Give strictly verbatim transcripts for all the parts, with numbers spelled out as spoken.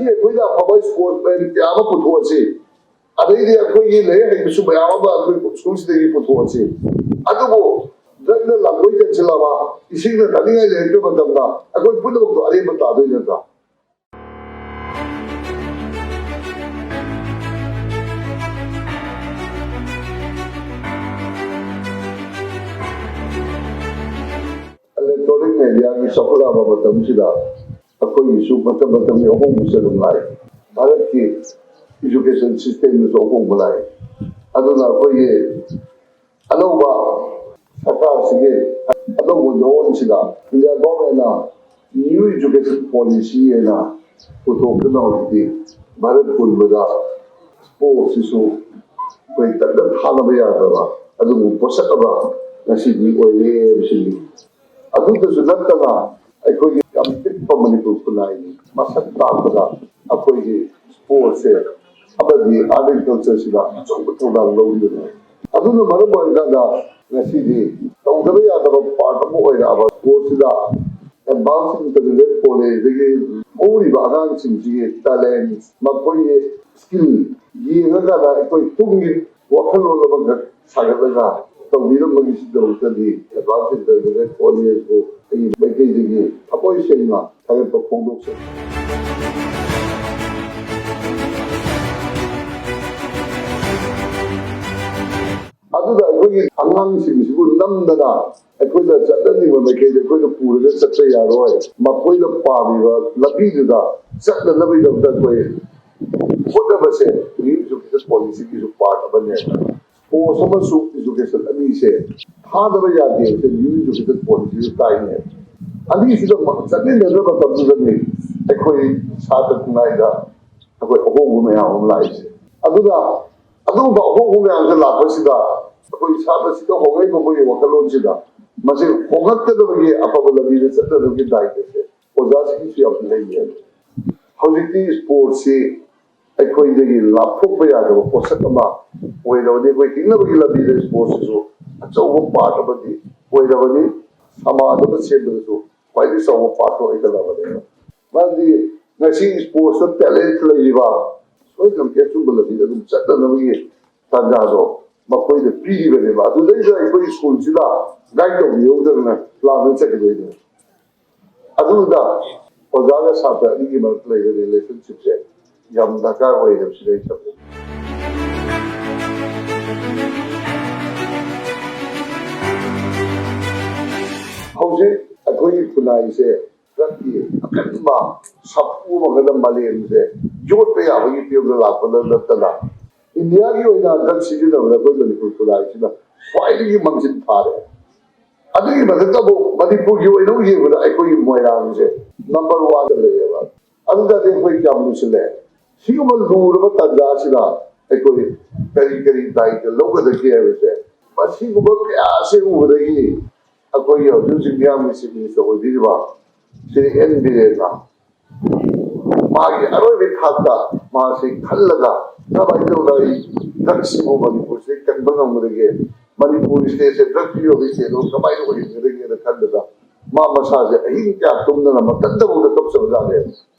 ꯑꯩꯈꯣꯏꯅ ꯑꯐꯕ ꯁ꯭ꯄꯣꯔꯠꯁꯃꯦꯟ ꯀꯌꯥ ꯑꯃ ꯄꯨꯊꯣꯛꯑꯁꯤ, ꯑꯗꯩꯗꯤ ꯑꯩꯈꯣꯏꯒꯤ ꯂꯥꯏꯔꯤꯛ ꯍꯩꯕꯁꯨ ꯃꯌꯥꯝ ꯑꯃ ꯑꯩꯈꯣꯏ ꯁ꯭ꯀꯨꯜꯁꯤꯗꯒꯤ ꯄꯨꯊꯣꯛꯑꯁꯤ꯫ ꯑꯗꯨꯕꯨ ꯗ꯭ꯔꯒꯅ ꯂꯥꯡꯒꯣꯏ ꯀꯟꯁꯤꯜꯂꯕ, ꯏꯁꯤꯡꯅ ꯊꯛꯅꯤꯡꯉꯥꯏ ꯂꯩꯔꯛꯇꯕ ꯃꯇꯝꯗ ꯑꯩꯈꯣꯏ ꯄꯨꯝꯅꯃꯛꯇꯣ ꯑꯔꯦꯝꯕ ꯇꯥꯗꯣꯏ ꯅꯠꯇ꯭ꯔꯥ? ꯏꯂꯦꯛꯇ꯭ꯔꯣꯅꯤꯛ ꯃꯦꯗꯤꯌꯥꯒꯤ ꯆꯥꯎꯈꯠꯂꯛꯂꯕ ꯃꯇꯝꯁꯤꯗ ꯑꯩꯈꯣꯏꯒꯤꯁꯨ ꯃꯇꯝ ꯃꯇꯝꯒꯤ ꯑꯍꯣꯡꯕꯁꯨ ꯑꯗꯨꯝ ꯂꯥꯛꯏ꯫ ꯚꯥꯔꯠꯀꯤ ꯏꯖꯨꯀꯦꯁꯟ ꯁꯤꯁꯇꯦꯝꯗꯁꯨ ꯑꯍꯣꯡꯕ ꯂꯥꯛꯏ꯫ ꯑꯗꯨꯅ ꯑꯩꯈꯣꯏꯒꯤ ꯑꯅꯧꯕ ꯁꯔꯀꯥꯔꯁꯤꯒꯤ ꯑꯅꯧꯕ ꯌꯣꯟꯁꯤꯗ ꯏꯟꯗꯤꯌꯥ ꯒꯣꯔꯃꯦꯟꯅ ꯅ꯭ꯌꯨ ꯏꯖꯨꯀꯦꯁꯟ ꯄꯣꯂꯤꯁꯤ ꯍꯥꯏꯅ ꯄꯨꯊꯣꯛꯇꯨꯅ ꯍꯧꯖꯤꯛꯇꯤ ꯚꯥꯔꯠ ꯄꯨꯝꯕꯗ ꯁ꯭ꯄꯣꯔꯠꯁꯤꯁꯨ ꯑꯩꯈꯣꯏ ꯇꯠꯅ ꯊꯥꯅꯕ ꯌꯥꯗꯕ ꯑꯗꯨꯒꯨꯝꯕ ꯄꯣꯠꯁꯛ ꯑꯃ ꯉꯁꯤꯗꯤ ꯑꯣꯏꯔꯦ ꯍꯥꯏꯕꯁꯤꯅꯤ꯫ ꯑꯗꯨꯗꯁꯨ ꯅꯠꯇꯅ ꯑꯩꯈꯣꯏꯒꯤ ꯌꯥꯝ ꯄꯤꯛꯄ ꯃꯅꯤꯄꯨꯔ ꯈꯨꯟꯅꯥꯏꯅꯤ ꯃꯁꯛ ꯇꯥꯛꯄꯗ ꯑꯩꯈꯣꯏꯒꯤ ꯁ꯭ꯄꯣꯔꯠꯁꯦ ꯑꯃꯗꯤ ꯑꯥꯔꯠ ꯑꯦꯟ ꯀꯜꯆꯔꯁꯤꯗ ꯑꯆꯧꯕ ꯊꯧꯗꯥꯡ ꯂꯧꯔꯤꯕꯅꯤ꯫ ꯑꯗꯨꯅ ꯃꯔꯝ ꯑꯣꯏꯔꯀꯥꯟꯗ ꯉꯁꯤꯗꯤ ꯇꯧꯗꯕ ꯌꯥꯗꯕ ꯄꯥꯔꯠ ꯑꯃ ꯑꯣꯏꯔꯛꯑꯕ ꯁ꯭ꯄꯣꯔꯠꯁꯤꯗ ꯑꯦꯗꯚꯥꯟꯁ ꯏꯟꯇꯔꯃꯤꯗꯤꯌꯦꯠ ꯀꯣꯂꯦꯖꯇꯒꯤ ꯍꯧꯔꯤꯕ ꯑꯉꯥꯡꯁꯤꯡꯁꯤꯒꯤ ꯇꯦꯂꯦꯟ, ꯃꯈꯣꯏꯒꯤ ꯁ꯭ꯀꯤꯜ ꯌꯦꯡꯉꯀꯥꯟꯗ ꯑꯩꯈꯣꯏ ꯇꯨꯡꯒꯤ ꯋꯥꯈꯜꯂꯣꯟ ꯑꯃꯈꯛ ꯁꯥꯒꯠꯂꯒ ꯇꯧꯕꯤꯔꯝꯕꯒꯤꯗꯃꯛꯇꯗꯤ ꯑꯦꯗꯚꯥꯟꯁ ꯏꯟꯇꯔꯃꯤꯗꯤꯌꯦꯠ ꯀꯣꯂꯦꯖꯄꯨ ꯑꯩꯒꯤ ꯃꯥꯏꯀꯩꯗꯒꯤ ꯊꯃꯣꯏ ꯁꯦꯡꯅ ꯊꯥꯒꯠꯄ ꯐꯣꯡꯗꯣꯛꯆꯔꯤ꯫ ꯑꯗꯨꯗ ꯑꯩꯈꯣꯏꯒꯤ ꯑꯉꯥꯡꯁꯤꯡꯁꯤꯕꯨ ꯅꯝꯗꯅ ꯑꯩꯈꯣꯏꯅ ꯆꯠꯅꯅꯤꯡꯕ ꯃꯥꯏꯀꯩꯗ ꯑꯩꯈꯣꯏꯅ ꯄꯨꯔꯒ ꯆꯠꯄ ꯌꯥꯔꯣꯏ꯫ ꯃꯈꯣꯏꯅ ꯄꯥꯝꯃꯤꯕ ꯂꯝꯕꯤꯗꯨꯗ ꯆꯠꯅꯅꯕꯒꯤꯗꯃꯛꯇ ꯑꯩꯈꯣꯏ ꯍꯣꯠꯅꯕꯁꯦ ꯅ꯭ꯌꯨ ꯏꯖꯨꯀꯦꯁꯟ ꯄꯣꯂꯤꯁꯤꯒꯤꯁꯨ ꯄꯥꯔꯠ ꯑꯃꯅꯦꯕ꯫ ꯁ꯭ꯄꯣꯔꯠꯁ ꯑꯃꯁꯨꯡ ꯏꯖꯨꯀꯦꯁꯟ ꯑꯅꯤꯁꯦ ꯊꯥꯗꯕ ꯌꯥꯗꯦ ꯍꯥꯏꯕꯁꯦ ꯅ꯭ꯌꯨ ꯏꯖꯨꯀꯦꯁꯟ ꯄꯣꯂꯤꯁꯤꯗ ꯇꯥꯛꯏꯅꯦ꯫ ꯑꯅꯤꯁꯤꯗ ꯆꯠꯃꯤꯟꯅꯗꯕ ꯃꯇꯝꯗꯨꯗꯅꯤ ꯑꯩꯈꯣꯏ ꯁꯥꯇ꯭ꯔ ꯈꯨꯟꯅꯥꯏꯗ ꯑꯩꯈꯣꯏ ꯑꯍꯣꯡꯕ ꯃꯌꯥꯝ ꯑꯃ ꯂꯥꯛꯏꯁꯦ꯫ ꯑꯗꯨꯅ ꯑꯗꯨꯒꯨꯝꯕ ꯑꯍꯣꯡꯕ ꯃꯌꯥꯝꯁꯦ ꯂꯥꯛꯄꯁꯤꯗ ꯑꯩꯈꯣꯏ ꯁꯥꯇ꯭ꯔꯁꯤꯗ ꯍꯣꯡꯂꯛꯏꯕ ꯃꯣꯏꯒꯤ ꯋꯥꯈꯜꯂꯣꯟꯁꯤꯗ ꯃꯁꯤ ꯍꯣꯡꯂꯛꯀꯗꯕꯒꯤ ꯑꯐꯕ ꯂꯝꯕꯤꯗ ꯆꯠꯅꯕꯒꯤ ꯗꯥꯏꯇꯁꯦ ꯑꯣꯖꯥꯁꯤꯡꯒꯤꯁꯨ ꯌꯥꯝ ꯂꯩꯌꯦ꯫ ꯍꯧꯖꯤꯛꯇꯤ ꯁ꯭ꯄꯣꯔꯠꯁꯤ ꯑꯩꯈꯣꯏꯗꯒꯤ ꯂꯥꯞꯊꯣꯛꯄ ꯌꯥꯗꯕ ꯄꯣꯠꯁꯛ ꯑꯃ ꯑꯣꯏꯔꯕꯅꯤ꯫ ꯑꯩꯈꯣꯏ ꯍꯤꯡꯅꯕꯒꯤ ꯂꯝꯕꯤꯗ ꯁ꯭ꯄꯣꯔꯠꯁꯤꯁꯨ ꯑꯆꯧꯕ ꯄꯥꯔꯠ ꯑꯃꯗꯤ ꯑꯣꯏꯔꯕꯅꯤ꯫ ꯁꯃꯥꯖ ꯑꯃ ꯁꯦꯝꯕꯗꯁꯨ ꯈ꯭ꯋꯥꯏꯗꯒꯤ ꯆꯥꯎꯕ ꯄꯥꯔꯠꯇꯣ ꯑꯣꯏꯒꯗꯕꯅꯦꯕ꯫ ꯃꯔꯝꯗꯤ ꯉꯁꯤ ꯁ꯭ꯄꯣꯔꯠꯁꯇ ꯇꯦꯂꯦꯟꯠ ꯂꯩꯔꯤꯕ ꯁꯣꯏꯗꯅ ꯑꯆꯨꯝꯕ ꯂꯝꯕꯤꯗ ꯑꯗꯨꯝ ꯆꯠꯅꯅꯕꯒꯤ ꯇꯥꯟꯖꯥꯗꯣ ꯃꯈꯣꯏꯗ ꯄꯤꯔꯤꯕꯅꯦꯕ꯫ ꯑꯗꯨꯗꯩꯗ ꯑꯩꯈꯣꯏ ꯁ꯭ꯀꯨꯜꯁꯤꯗ ꯒꯥꯏꯗ ꯇꯧꯕꯤꯍꯧꯗꯗꯅ ꯂꯥꯟꯅ ꯆꯠꯈꯤꯗꯣꯏꯅꯦ꯫ ꯑꯗꯨꯗ ꯑꯣꯖꯥꯒ ꯁꯥꯇ꯭ꯔ ꯑꯅꯤꯒꯤ ꯃꯔꯛꯇ ꯂꯩꯕ ꯔꯤꯂꯦꯁꯟꯁꯤꯞꯁꯦ ꯌꯥꯝ ꯗꯔꯀꯥꯔ ꯑꯣꯏ ꯍꯥꯏꯕꯁꯤꯗ ꯑꯩ ꯊꯝꯖꯒꯦ꯫ ꯍꯧꯖꯤꯛ ꯑꯩꯈꯣꯏꯒꯤ ꯈꯨꯟꯅꯥꯏꯁꯦ ꯗ꯭ꯔꯒꯀꯤ ꯑꯀꯟꯕ ꯁꯥꯐꯨ ꯑꯃꯈꯛꯇ ꯃꯥꯂꯦꯝꯁꯦ ꯌꯣꯠꯄ ꯌꯥꯕꯒꯤ ꯐꯤꯕꯝꯗ ꯂꯥꯛꯄꯗ ꯅꯠꯇꯅ, ꯏꯟꯗꯤꯌꯥꯒꯤ ꯑꯣꯏꯅ ꯗ꯭ꯔꯒ ꯁꯤꯖꯤꯟꯅꯕꯗ ꯑꯩꯈꯣꯏ ꯃꯅꯤꯄꯨꯔ ꯈꯨꯟꯅꯥꯏꯁꯤꯅ ꯈ꯭ꯋꯥꯏꯗꯒꯤ ꯃꯥꯡꯖꯤꯜ ꯊꯥꯔꯦ꯫ ꯑꯗꯨꯒꯤ ꯃꯊꯛꯇ ꯑꯃꯨꯛ ꯃꯅꯤꯄꯨꯔꯒꯤ ꯑꯣꯏꯅ ꯑꯃꯨꯛ ꯌꯦꯡꯕꯗ ꯑꯩꯈꯣꯏꯒꯤ ꯃꯣꯏꯔꯥꯡꯁꯦ ꯅꯝꯕꯔ ꯋꯥꯟꯗ ꯂꯩꯌꯦꯕ꯫ ꯑꯗꯨꯗꯗꯤ ꯑꯩꯈꯣꯏ ꯀꯌꯥꯝ ꯂꯨꯁꯤꯜꯂꯦ꯫ ꯁꯤꯒꯨꯝꯕ ꯂꯨꯔꯕ ꯇꯥꯟꯖꯥ ꯑꯁꯤꯗ ꯑꯩꯈꯣꯏ ꯀꯔꯤ ꯀꯔꯤ ꯗꯥꯏꯇ ꯂꯧꯒꯗꯒꯦ ꯍꯥꯏꯕꯁꯦ, ꯃꯁꯤꯒꯨꯝꯕ ꯀꯌꯥ ꯑꯁꯤ ꯎꯕꯗꯒꯤ ꯑꯩꯈꯣꯏꯒꯤ ꯍꯧꯖꯤꯛ ꯍꯧꯖꯤꯛ ꯃꯤꯌꯥꯝꯒꯤ ꯆꯤꯐ ꯃꯤꯅꯤꯁꯇꯔ ꯑꯣꯏꯕꯤꯔꯤꯕ ꯁ꯭ꯔꯤ ꯑꯦꯟ ꯕꯤꯔꯦꯟꯅ ꯃꯥꯒꯤ ꯑꯔꯣꯏꯕꯒꯤ ꯊꯥꯛꯇ ꯃꯥꯁꯤ ꯈꯜꯂꯒ ꯀꯃꯥꯏꯅ ꯇꯧꯔꯒ ꯑꯩ ꯗ꯭ꯔꯒꯁꯤꯕꯨ ꯃꯅꯤꯄꯨꯔꯁꯤꯗ ꯀꯟꯕ ꯉꯝꯒꯗꯒꯦ, ꯃꯅꯤꯄꯨꯔ ꯁ꯭ꯇꯦꯠꯁꯦ ꯗ꯭ꯔꯒ ꯐ꯭ꯔꯤ ꯑꯣꯏꯕ ꯁ꯭ꯇꯦꯠ ꯑꯃ ꯀꯃꯥꯏꯅ ꯑꯣꯏꯍꯟꯒꯗꯒꯦꯅ ꯈꯟꯕꯗ ꯃꯥ ꯃꯁꯥꯁꯦ ꯑꯍꯤꯡ ꯀꯌꯥ ꯇꯨꯝꯗꯅ ꯃꯊꯟꯇꯐꯥꯎꯗ ꯀꯞꯆꯕꯖꯥꯠꯅꯦ꯫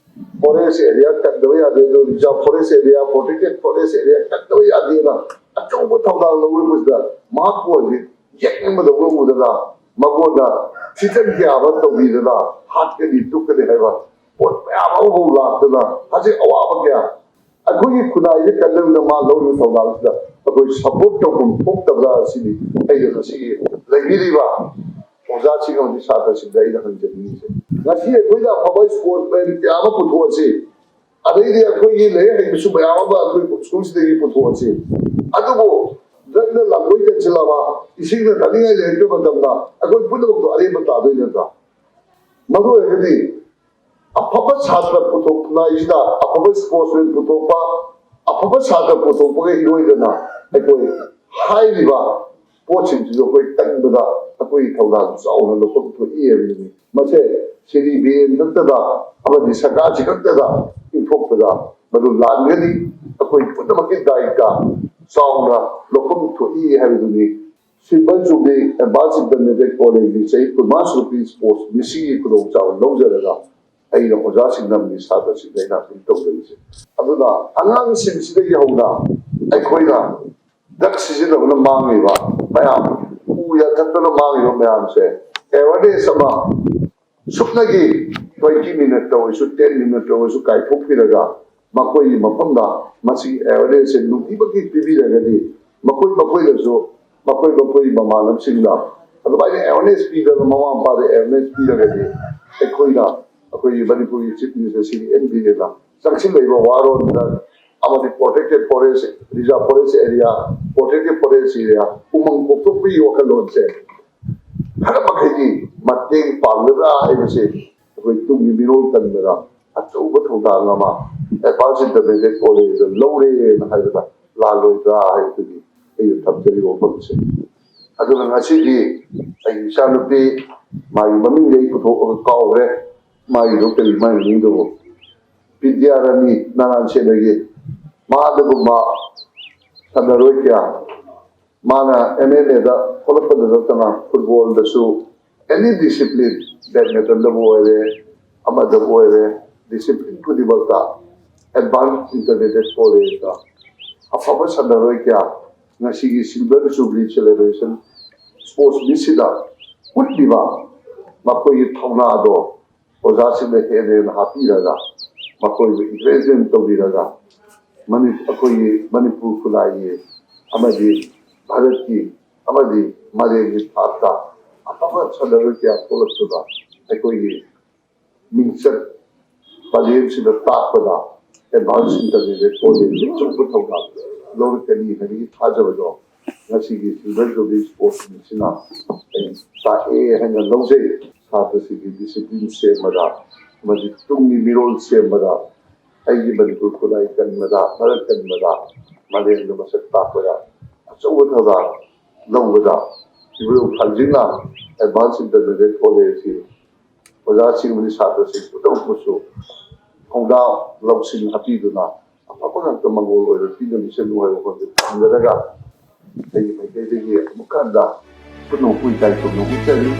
ꯐꯣꯔꯦꯁ ꯑꯦꯔꯤꯌꯥ ꯀꯟꯗꯕ ꯌꯥꯗꯦ, ꯑꯗꯨ reserve forest area, protected forest area ꯀꯟꯗꯕ ꯌꯥꯗꯦꯅ ꯑꯆꯧꯕ ꯊꯧꯗꯥꯡ ꯂꯧꯔꯛꯄꯁꯤꯗ ꯃꯍꯥꯛꯄꯨ ꯍꯧꯖꯤꯛ ꯌꯦꯛꯅꯤꯡꯕꯗꯧꯅ ꯎꯗꯅ ꯃꯉꯣꯟꯗ ꯊ꯭ꯔꯦꯇꯟ ꯀꯌꯥ ꯑꯃ ꯇꯧꯕꯤꯗꯅ ꯍꯥꯠꯀꯅꯤ ꯇꯨꯞꯀꯅꯤ ꯍꯥꯏꯕ ꯄꯣꯠ ꯃꯌꯥꯝ ꯑꯃꯐꯥꯎ ꯂꯥꯛꯇꯅ ꯍꯧꯖꯤꯛ ꯑꯋꯥꯕ ꯀꯌꯥ ꯑꯩꯈꯣꯏꯒꯤ ꯈꯨꯟꯅꯥꯏꯁꯦ ꯀꯟꯅꯕꯗ ꯃꯥ ꯂꯧꯔꯤꯕ ꯊꯧꯗꯥꯡꯁꯤꯗ ꯑꯩꯈꯣꯏ ꯁꯄꯣꯔꯠ ꯇꯧꯐꯝ ꯊꯣꯛꯇꯕ꯭ꯔꯥ ꯁꯤꯅꯤ ꯑꯩꯅ ꯉꯁꯤꯒꯤ ꯂꯩꯕꯤꯔꯤꯕ ꯑꯣꯖꯥꯁꯤꯡ ꯑꯃꯗꯤ ꯁꯥꯇ꯭ꯔꯁꯤꯡꯗ ꯑꯩꯅ ꯍꯪꯖꯅꯤꯡꯉꯤꯁꯦ꯫ ꯉꯁꯤ ꯑꯩꯈꯣꯏꯅ ꯑꯐꯕ ꯁ꯭ꯄꯣꯔꯠꯁ ꯃꯦꯟ ꯀꯌꯥ ꯑꯃ ꯄꯨꯊꯣꯛꯑꯁꯤ, ꯑꯗꯩꯗꯤ ꯑꯩꯈꯣꯏꯒꯤ ꯂꯥꯏꯔꯤꯛ ꯍꯩꯕꯁꯨ ꯃꯌꯥꯝ ꯑꯃ ꯑꯩꯈꯣꯏ ꯁ꯭ꯀꯨꯜꯁꯤꯗꯒꯤ ꯄꯨꯊꯣꯛꯑꯁꯤ, ꯑꯗꯨꯕꯨ ꯗ꯭ꯔꯒꯅ ꯂꯥꯡꯒꯣꯏ ꯀꯟꯁꯤꯜꯂꯕ, ꯏꯁꯤꯡꯅ ꯊꯛꯅꯤꯡꯉꯥꯏ ꯂꯩꯔꯛꯇꯕ ꯃꯇꯝꯗ ꯑꯩꯈꯣꯏ ꯄꯨꯝꯅꯃꯛꯇꯣ ꯑꯔꯦꯝꯕ ꯇꯥꯗꯣꯏ ꯅꯠꯇ꯭ꯔꯥ? ꯃꯔꯨ ꯑꯣꯏꯔꯒꯗꯤ ꯑꯐꯕ ꯁꯥꯇ꯭ꯔ ꯄꯨꯊꯣꯛꯅ ꯑꯐꯕ ꯁ꯭ꯄꯣꯔꯠꯁꯃꯦꯟ ꯄꯨꯊꯣꯛꯄ, ꯑꯐꯕ ꯁꯥꯇ꯭ꯔ ꯄꯨꯊꯣꯛꯄꯒ ꯏꯔꯣꯏꯗꯅ ꯑꯩꯈꯣꯏ ꯍꯥꯏꯔꯤꯕ ꯄꯣꯠꯁꯤꯡꯁꯤꯁꯨ ꯑꯩꯈꯣꯏ ꯀꯟꯕꯗ ꯑꯩꯈꯣꯏꯒꯤ ꯊꯧꯗꯥꯡ ꯆꯥꯎꯅ ꯂꯧꯐꯝ ꯊꯣꯛꯏ ꯍꯥꯏꯕꯗꯨꯅꯤ꯫ ꯃꯁꯦ ꯁ꯭ꯔꯤ ꯕꯤꯔꯦꯟ ꯈꯛꯇꯗ ꯑꯃꯗꯤ ꯁꯔꯀꯥꯔꯁꯤ ꯈꯛꯇꯗ ꯏꯟꯊꯣꯛꯄꯗ ꯃꯗꯨ ꯂꯥꯟꯒꯅꯤ꯫ ꯑꯩꯈꯣꯏ ꯄꯨꯝꯅꯃꯛꯀꯤ ꯗꯥꯏꯇ ꯆꯥꯎꯅ ꯂꯧꯐꯝ ꯊꯣꯛꯏ ꯍꯥꯏꯕꯗꯨꯅꯤ꯫ ꯁꯤꯝꯄꯜ ꯖꯨꯕ꯭ꯂꯤ ꯑꯦꯗꯚꯥꯟꯁ ꯏꯟꯇꯔꯃꯤꯗꯤꯌꯦꯠ ꯀꯣꯂꯦꯖꯀꯤ ꯆꯍꯤ ꯀꯨꯟꯃꯉꯥ ꯁꯨꯔꯛꯄꯒꯤ ꯁ꯭ꯄꯣꯔꯠꯁ ꯃꯤꯠꯁꯤꯒꯤ ꯈꯨꯗꯣꯡꯆꯥꯕ ꯂꯧꯖꯔꯒ ꯑꯩꯅ ꯑꯣꯖꯥꯁꯤꯡ ꯅꯝꯃꯤ ꯁꯥꯇ꯭ꯔꯁꯤꯡꯗ ꯑꯩꯅ ꯑꯗꯨꯝ ꯇꯧꯖꯔꯤꯁꯦ꯫ ꯑꯗꯨꯅ ꯑꯉꯥꯡꯁꯤꯡꯁꯤꯗꯒꯤ ꯍꯧꯅ ꯑꯩꯈꯣꯏꯅ ꯗ꯭ꯔꯒ ꯁꯤꯖꯤꯟꯅꯕꯅ ꯃꯥꯡꯉꯤꯕ ꯃꯌꯥꯝ, ꯎ ꯌꯥꯟꯊꯠꯄꯅ ꯃꯥꯡꯉꯤꯕ ꯃꯌꯥꯝꯁꯦ, ꯑꯦꯋꯥꯔꯅꯦꯁ ꯑꯃ ꯁꯨꯞꯅꯒꯤ ꯇ꯭ꯋꯦꯟꯇꯤ ꯃꯤꯅꯠꯇ ꯑꯣꯏꯔꯁꯨ, ꯇꯦꯟ ꯃꯤꯅꯠꯇ ꯑꯣꯏꯔꯁꯨ ꯀꯥꯏꯊꯣꯛꯄꯤꯔꯒ ꯃꯈꯣꯏꯒꯤ ꯃꯐꯝꯗ ꯃꯁꯤꯒꯤ ꯑꯦꯋꯥꯔꯅꯦꯁꯁꯦ ꯅꯨꯡꯇꯤꯃꯛꯀꯤ ꯄꯤꯕꯤꯔꯒꯗꯤ ꯃꯈꯣꯏ ꯃꯈꯣꯏꯗꯁꯨ, ꯃꯈꯣꯏ ꯃꯈꯣꯏꯒꯤ ꯃꯃꯥꯟꯅꯕꯁꯤꯡꯗ ꯑꯗꯨꯃꯥꯏꯅ ꯑꯦꯋꯥꯔꯅꯦꯁ ꯄꯤꯗꯅ, ꯃꯃꯥ ꯃꯄꯥꯗ ꯑꯦꯋꯥꯔꯅꯦꯁ ꯄꯤꯔꯒꯗꯤ ꯑꯩꯈꯣꯏꯅ ꯑꯩꯈꯣꯏꯒꯤ ꯃꯅꯤꯄꯨꯔꯒꯤ ꯆꯤꯐ ꯃꯤꯅꯤꯁꯇꯔ ꯁꯤꯒꯤ ꯑꯦꯟ ꯕꯤꯔꯦꯟꯅ ꯆꯪꯁꯤꯜꯂꯛꯏꯕ ꯋꯥꯔꯣꯜꯗ ꯑꯃꯗꯤ protected forest, reserve forest area, protected forest area, ꯎꯃꯪ ꯀꯣꯛꯊꯣꯛꯄꯒꯤ ꯋꯥꯈꯜꯂꯣꯟꯁꯦ ꯈꯔ ꯃꯈꯩꯗꯤ ꯃꯇꯦꯡ ꯄꯥꯡꯒꯗ꯭ꯔꯥ ꯍꯥꯏꯕꯁꯦ ꯑꯩꯈꯣꯏ ꯇꯨꯡꯒꯤ ꯃꯤꯔꯣꯜ ꯀꯟꯕꯗ ꯑꯆꯧꯕ ꯊꯧꯗꯥꯡ ꯑꯃ ꯑꯦꯗꯚꯥꯟꯁ ꯏꯟꯇꯔꯃꯤꯗꯤꯌꯦꯠ ꯀꯣꯂꯦꯖꯇ ꯂꯧꯔꯦꯅ ꯍꯥꯏꯕꯗ ꯂꯥꯜꯂꯣꯏꯗ꯭ꯔꯥ ꯍꯥꯏꯕꯗꯨꯅꯤ ꯑꯩꯅ ꯊꯝꯖꯔꯤꯕ ꯋꯥꯐꯝꯁꯦ꯫ ꯑꯗꯨꯅ ꯉꯁꯤꯗꯤ ꯑꯩꯒꯤ ꯏꯆꯥꯅꯨꯄꯤ, ꯃꯥꯒꯤ ꯃꯃꯤꯡꯗꯤ ꯑꯩ ꯄꯨꯊꯣꯛꯑꯒ ꯀꯥꯎꯈ꯭ꯔꯦ, ꯃꯥꯒꯤꯗꯣ ꯀꯔꯤ, ꯃꯥꯒꯤ ꯃꯃꯤꯡꯗꯨꯕꯨ, ꯕꯤꯗ꯭ꯌꯥꯔꯥꯅꯤ ꯅꯥꯔꯥꯟ ꯁꯦꯟꯅꯒꯤ, ꯃꯥ ꯑꯗꯨꯒꯨꯝꯕ ꯁꯥꯟꯅꯔꯣꯏ ꯀꯌꯥ, ꯃꯥꯅ ꯑꯦꯝ ꯑꯦꯟ ꯑꯦꯗ ꯊꯣꯛꯂꯛꯄꯗ ꯅꯠꯇꯅ ꯐꯨꯠꯕꯣꯜꯗꯁꯨ ꯑꯦꯅꯤ ꯗꯤꯁꯤꯄ꯭ꯂꯤꯟ, ꯕꯦꯗꯃꯤꯟꯇꯟꯗꯕꯨ ꯑꯣꯏꯔꯦ, ꯑꯃꯗꯕꯨ ꯑꯣꯏꯔꯦ, ꯗꯤꯁꯤꯄ꯭ꯂꯤꯟ ꯈꯨꯗꯤꯡꯃꯛꯇ ꯑꯦꯗꯚꯥꯟꯁ ꯏꯟꯇꯔꯃꯤꯗꯤꯌꯦꯠ ꯀꯣꯂꯦꯖꯇ ꯑꯐꯕ ꯁꯥꯟꯅꯔꯣꯏ ꯀꯌꯥ ꯉꯁꯤꯒꯤ ꯁꯤꯜꯚꯔ ꯖꯨꯕꯤꯂꯤ ꯁꯦꯂꯦꯕ꯭ꯔꯦꯁꯟ ꯁ꯭ꯄꯣꯔꯠꯁ ꯃꯤꯠꯁꯤꯗ ꯎꯠꯂꯤꯕ ꯃꯈꯣꯏꯒꯤ ꯊꯧꯅꯥꯗꯣ ꯑꯣꯖꯥꯁꯤꯡꯅ ꯍꯦꯟꯅ ꯍꯦꯟꯅ ꯍꯥꯞꯄꯤꯔꯒ ꯃꯈꯣꯏꯕꯨ ꯏꯟꯀꯔꯦꯖꯃꯦꯟ ꯇꯧꯕꯤꯔꯒ ꯃꯅꯤ-, ꯑꯩꯈꯣꯏꯒꯤ ꯃꯅꯤꯄꯨꯔ ꯈꯨꯟꯅꯥꯏꯒꯤ ꯑꯃꯗꯤ ꯚꯥꯔꯠꯀꯤ ꯑꯃꯗꯤ ꯃꯥꯂꯦꯝꯒꯤ ꯊꯥꯛꯇ ꯑꯐꯕ ꯁꯥꯟꯅꯔꯣꯏ ꯀꯌꯥ ꯊꯣꯛꯂꯛꯇꯨꯅ ꯑꯩꯈꯣꯏꯒꯤ ꯃꯤꯡꯆꯠ ꯄꯔꯦꯡꯁꯤꯗ ꯇꯥꯛꯄꯗ ꯑꯦꯗꯚꯥꯟꯁ ꯏꯟꯇꯔꯃꯤꯗꯤꯌꯦꯠ ꯀꯣꯂꯦꯖꯀꯤ ꯑꯆꯧꯕ ꯊꯧꯗꯥꯡ ꯂꯧꯔꯛꯀꯅꯤ ꯍꯥꯏꯕꯒꯤ ꯊꯥꯖꯕꯗꯣ ꯉꯁꯤꯒꯤ ꯁꯤꯜꯚꯔ ꯖꯨꯕꯤꯂꯤ ꯁ꯭ꯄꯣꯔꯠꯁ ꯃꯤꯠꯁꯤꯅ ꯑꯩ ꯇꯥꯛꯑꯦ ꯍꯥꯏꯅ ꯂꯧꯖꯩ꯫ ꯁꯥꯇ꯭ꯔꯁꯤꯡꯒꯤ ꯗꯤꯁꯤꯄ꯭ꯂꯤꯟ ꯁꯦꯝꯕꯗ ꯑꯃꯗꯤ ꯇꯨꯡꯒꯤ ꯃꯤꯔꯣꯜ ꯁꯦꯝꯕꯗ, ꯑꯩꯒꯤ ꯃꯅꯤꯄꯨꯔ ꯈꯨꯟꯅꯥꯏ ꯀꯟꯕꯗ, ꯚꯥꯔꯠ ꯀꯟꯕꯗ, ꯃꯥꯂꯦꯝꯗ ꯃꯁꯛ ꯇꯥꯛꯄꯗ ꯑꯆꯧꯕ ꯊꯧꯗꯥꯡ ꯂꯧꯕꯗ ꯏꯕꯨꯙꯧ ꯊꯥꯡꯖꯤꯡꯅ ꯑꯦꯗꯚꯥꯟꯁ ꯏꯟꯇꯔꯃꯤꯗꯤꯌꯦꯠ ꯀꯣꯂꯦꯖꯀꯤ ꯑꯣꯖꯥꯁꯤꯡ ꯑꯃꯗꯤ ꯁꯥꯇ꯭ꯔꯁꯤꯡ ꯄꯨꯝꯅꯃꯛꯄꯨꯁꯨ ꯊꯧꯗꯥꯡ ꯂꯧꯁꯤꯡ ꯍꯥꯞꯄꯤꯗꯨꯅ ꯑꯐꯕ ꯉꯥꯛꯇ ꯃꯪꯒꯣꯜ ꯑꯣꯏꯕ ꯄꯤꯅꯕꯤꯁꯅꯨ ꯍꯥꯏꯕ ꯋꯥꯐꯝꯁꯦ ꯊꯝꯖꯔꯒ ꯑꯩꯒꯤ ꯃꯥꯏꯀꯩꯗꯒꯤ ꯑꯃꯨꯛꯀ ꯍꯟꯅ ꯈꯨꯠꯅꯧ ꯀꯨꯏ ꯀꯥꯏ ꯊꯨꯝꯅ ꯎꯠꯆꯔꯤ꯫